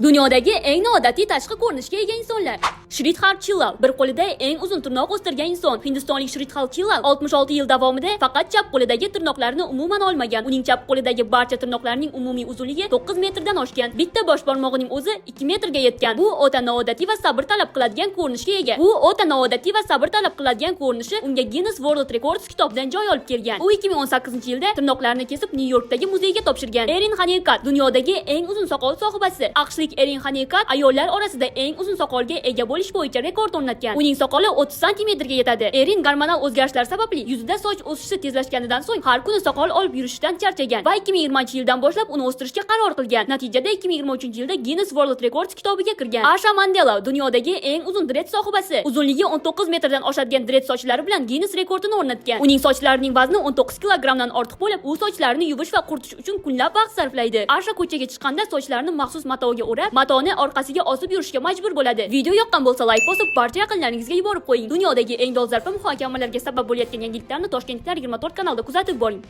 Dunyodagi eng noodatiy tashqi ko'rinishga ega insonlar. Shridhar Chillal bir qo'lida eng uzun tirnoq o'stirgan inson. Hindistonlik Shridhar Chillal 66 yil davomida faqat chap qo'lidagi tirnoqlarini umuman olmagan. Uning chap qo'lidagi barcha tirnoqlarning umumiy uzunligi 9 metrdan oshgan. Bitta bosh barmog'ining o'zi 2 metrga yetgan. Bu o'ta noodatiy va sabr talab qiladigan ko'rinishga ega. Bu o'ta noodatiy va sabr talab qiladigan ko'rinishi unga Guinness World Records kitobidan joy olib kelgan. U 2018-yilda tirnoqlarini kesib, Nyu-Yorkdagi muzeyga topshirgan. Erin Honeycutt dunyodagi eng uzun soqol sohibasi. AQShlik Erin Honeycutt ayollar orasida eng uzun soqolga ega bo'lish bo'yicha rekord o'rnatgan. Uning soqoli 30 santimetrga yetadi. Erin gormonal o'zgarishlar sababli yuzida soch o'sishi tezlashganidan so'ng har kuni soqol olib yurishdan charchagan va 2020-yildan boshlab uni o'stirishga qaror qilgan. Natijada 2023-yilda Guinness World Records kitobiga kirgan. Asha Mandela dunyodagi eng uzun dred sohibasi. Uzunligi 19 metrdan oshadigan dred sochlari bilan Guinness rekordini o'rnatgan. Uning sochlarining vazni 19 kilogrammdan ortiq bo'lib, u sochlarini yuvish va quritish uchun kunlab vaqt sarflaydi. Asha ko'chaga chiqqanda sochlarini maxsus matoga o'rab, matoni orqasiga osib yurishga majbur bo'ladi. Video yoqqan bo'lsa, layk bosib, barcha yaqinlaringizga yuborib qo'ying. Dunyodagi eng dolzarb muhokamalarga sabab bo'layotgan yangiliklarni Toshkentliklar 24 kanalida kuzatib boring.